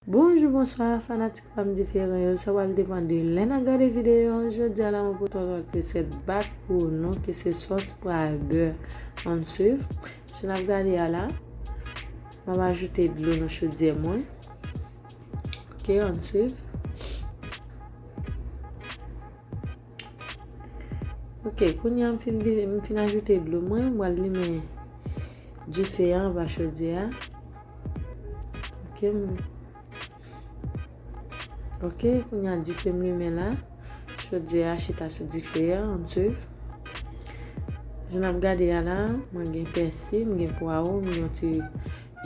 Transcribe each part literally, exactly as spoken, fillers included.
Bonjou, bonswa, fanatik pa m diferan yo. Sa pral depann de lè n ap gade videyo an. Jodi a la, mwen pote yon lòt resèt bak pou nou, ki se sòs pwa bè. Ann swiv. Jan n ap gade a la, m ap ajoute dlo nan chodyè mwen. Ok, ann swiv. Ok, kounye a m fin vide, m fin ajoute dlo mwen, m pral limen dife a anba chodyè a. Ok, m, ok, kounye a dife m limen la. Chodyè a chita sou dife a, ann swiv. Jan n ap gade a la, mwen gen pèsi, m gen pwawo, m gen yon ti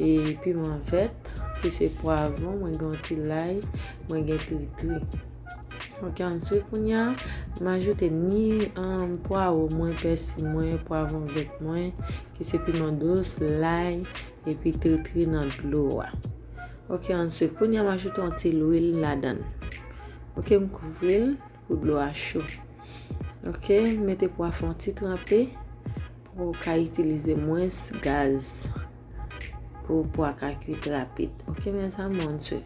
e piman vèt, ki se pwavwon, mwen gen yon ti lay, mwen gen tritri. Ok, ann swiv kounye a, m ajoute ni, um, pwawo mwen, pèsi mwen, pwavwon vèt mwen, ki se piman dous, lay, epi tritri nan dlo a. Ok, ann swiv kounye a, m ajoute yon ti lwil ladan l. Ok, m kouvri l pou dlo a cho. Ok, mete pwa fè yon ti tranpe pou w ka itilize mwens gaz, pou pwa ka kwit rapid. Ok, mezanmi, ann swiv.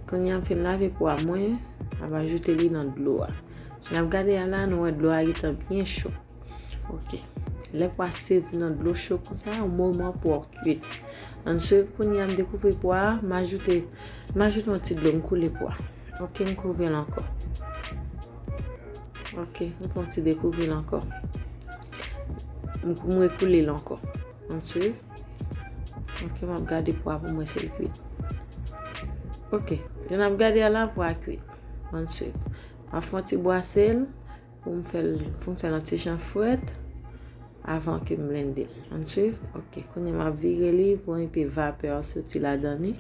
Kounye a m fin lave pwa mwen, m ap ajoute li nan dlo a. Jan n ap gade a la, nou wè dlo a gentan byen cho. Ok. Lè pwa sezi nan dlo cho konsa, yon moman pou w kwit. Ann swiv, kounye a m dekouvri pwa a, m ajoute, m ajoute yon ti dlo, m koule pwa. Ok, m kouvri l ankò. Ok, m fè yon ti dekouvri l ankò. M, m rekoule l ankò. Ann swiv. Ok, m ap gade pwa pou mwen si l kwit. Ok, jan n ap gade a la, pwa kwit. Ann swiv. M ap fè yon ti bwase l. Pou m fè l, pou m fè l yon ti jan frèt avan ke m blende l. Ann swiv. Ok, kounye a m ap vire li pou enpe vapè a soti ladan li,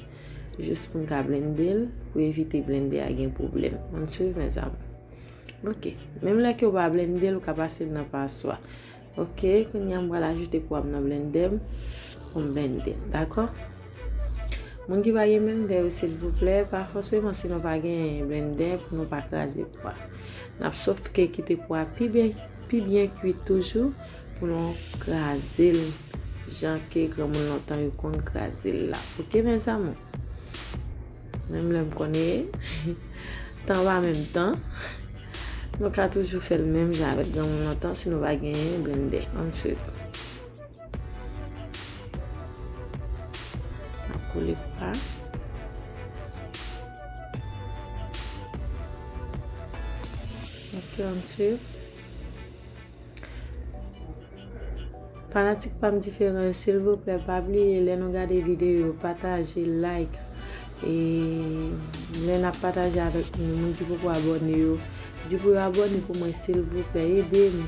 jis pou m ka blende l, pou evite blende a gen pwoblèm. Ann swiv, mezanmi. Ok, menm lè ke w pa blende l, ou ka pase l nan paswa. Ok, kounye a m pral ajoute pwa m nan blendè m pou m blende l, dakò? Moun ki pa gen blendè yo, silvouplè, pa fòseman si nou pa gen blendè pou nou pa kraze pwa. N ap sofke kite pwa pi byen, pi byen kwit toujou pou nou kraze l jan ke granmoun lontan yo konn kraze l la. Ok, mezanmi? Menm lè m konnen tan pa menm tan, nou ka toujou fè l menm jan avèk granmoun lontan si nou pa genyen blendè. Ann swiv. N ap koule pa. Ok, ann swiv. Fanatik pa m diferan yo, silvouplè, pa bliye lè nou gade videyo, pataje, like. E lè n ap pataje avèk nou, moun ki poko abòne yo, di pou yo abòne pou mwen, silvouplè, ede m.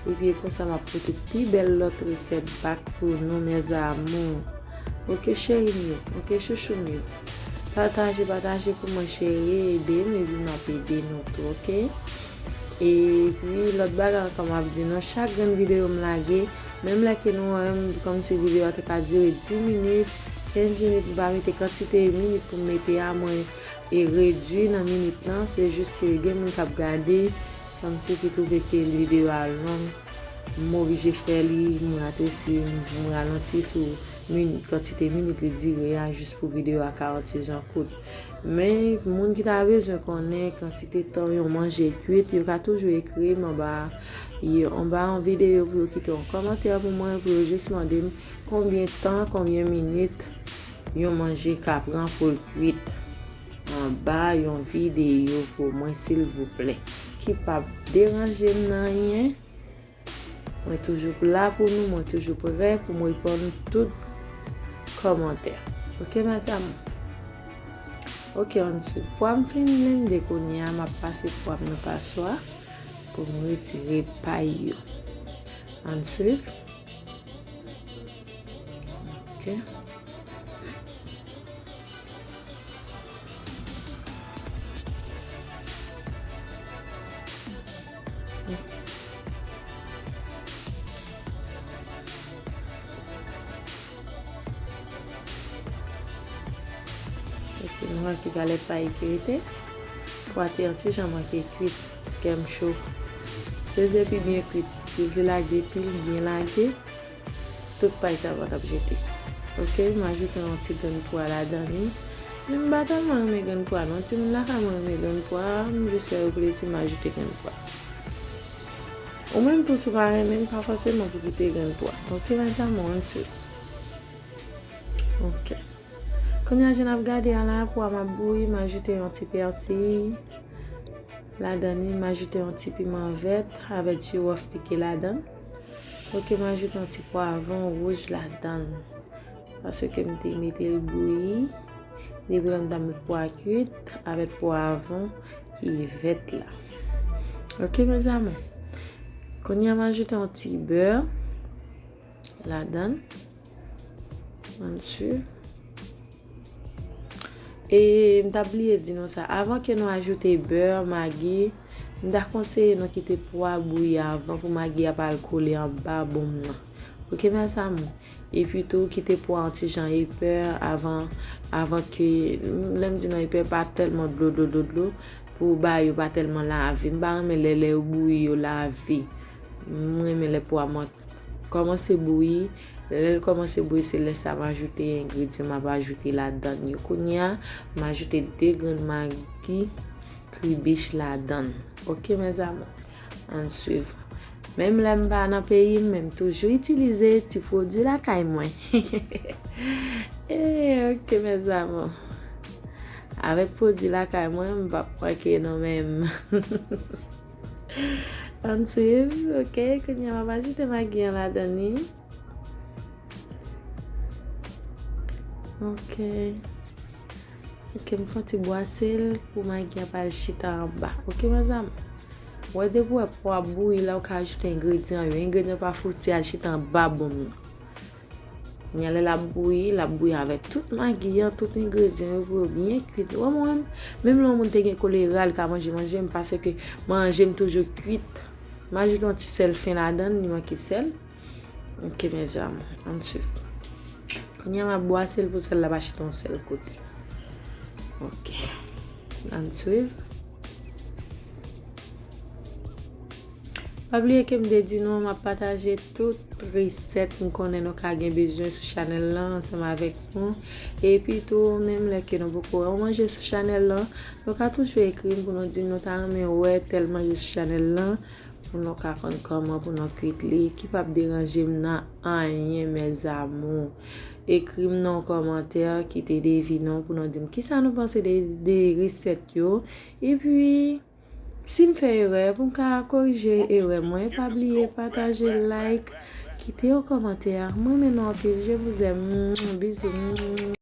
Epi e konsa m ap pote pi bèl lòt resèt bak pou nou, mes amours. Ok, cheri m yo, ok, chouchou m yo. Pataje, pataje pou mwen, cheri, ede m, epi m ap ede nou tou, ok? Epi, lòt bagay ankò m ap di nou, chak grenn videyo m lage, menm lè ke nou wè m, kòmsi videyo a te ka dire dis minit, kenz minit, m pa mete kantite minit pou m mete a, mwen e redui nan minit lan, se jis ke gen moun k ap gade, kòmsi ki twouve ke videyo a long, m oblije fè li, m rate si m ralanti sou min-, kantite minit li dire a, jis pou videyo a ka yon ti jan kout. Men, moun ki ta bezwen konnen kantite tan yon manje kwit, yo ka toujou ekri m anba, anba yon videyo pou yo kite yon kòmantè pou mwen, pou yo jis mande m konbyen tan, konbyen minit yon manje ka pran pou l kwit anba yon videyo pou mwen, silvouplè, ki p ap deranje m nan anyen. Mwen toujou la pou nou, mwen toujou prè pou mwen reponn tout kòmantè. Ok, mes amours? Ok, ann swiv. Pwa m fin blende kounye a, m ap pase pwa m nan paswa pou m retire pay yo. Ann swiv. Ok. Epi nou wè ki kalè pay ki rete. Pwa te yon ti jan manke kwit. Kè m cho. Si l te pi byen kwit, si l te lage pil, byen lage, tout pay sa pa t ap jete. Ok, m ajoute yon ti grenn pwa ladan li. Men m pa tèlman renmen grenn pwa non. Timoun lakay mwen renmen grenn pwa, m jis fè yo plezi, m ajoute grenn pwa. Ou menm tou, si w pa renmen l, pa fòseman pou kite grenn pwa. Ok, mezanmi, ann swiv. Ok. Kounye a, jan n ap gade a la, pwa m ap bouyi, m ajoute yon ti pèsi ladan li, m ajoute yon ti piman vèt avèk jiwòf pike ladan. Ok, m ajoute yon ti pwavwon wouj ladan. Paske m te mete l bouyi. Depi lè m ta met pwa kwit avèk pwavwon ki vèt la. Ok, mezanmi. Kounye a, m ajoute yon ti bè ladan. Ann swiv. E m ta bliye di nou sa. Avan ke nou ajoute bè, magi, m ta konseye nou kite pwa bouyi avan pou magi a pa al kole anba bonm nan. Ok, mezanmi. Epi tou, kite pwa an ti jan epè avan, avan ke, lè m di nou epè, pa tèlman dlo, dlo, dlo, dlo, pou bagay yo pa tèlman lave. M pa renmen lè, lè yo bouyi, yo lave. M renmen lè pwa m kòmanse bouyi. Lè l kòmanse bouyi, se lè sa m ajoute engredyan m ap ajoute ladan yo. Kounye a, m ajoute de grenn magi kribich ladan. Ok, mezanmi. Ann swiv. Menm lè m pa nan peyi m, men m toujou itilize ti pwodui lakay mwen. Eh, ok, mezanmi. Avèk pwodui lakay mwen, m p ap manke non, menm. Ann swiv, ok? Kounye a, m ap ajoute magi an ladan li. Ok. Ok, m fè yon ti bwase l pou magi a pa al chita anba. Ok, mezanmi? Wè, depi w wè pwa bouyi la, ou ka ajoute engredyan yo. Engredyan pa fouti al chita anba bonm nan. Kounye a, lè l ap bouyi, l ap bouyi avèk tout magi an, tout engredyan yo pou yo byen kwit. Wè mwen, menm lè yon moun te gen kolera, li ka manje manje m, paske manje m toujou kwit. M ajoute yon ti sèl fen ladan l, li manke sèl. Ok, mezanmi, ann swiv. Kounye a, m ap bwase l pou sèl la pa chita yon sèl kote. Ok. Ann swiv. Pa bliye ke m te di nou, m ap pataje tout resèt m konnen nou ka gen bezwen sou chanèl lan ansanm avèk nou. Epi tou, menm lè ke nou poko wè yon manje sou chanèl lan, nou ka toujou ekri m pou nou di m nou ta renmen wè tèl manje sou chanèl lan, pou nou ka konn kòman pou nou kwit li, ki p ap deranje m nan anyen, mes amours. Ekri m nan yon kòmantè, kite devi nou pou nou di m kisa nou panse de, de resèt yo. Epi, si m fè erè, pou m ka korije erè mwen, pa bliye pataje, like, kite yon kòmantè. Mwen renmen nou anpil, je vous aime. Bizou.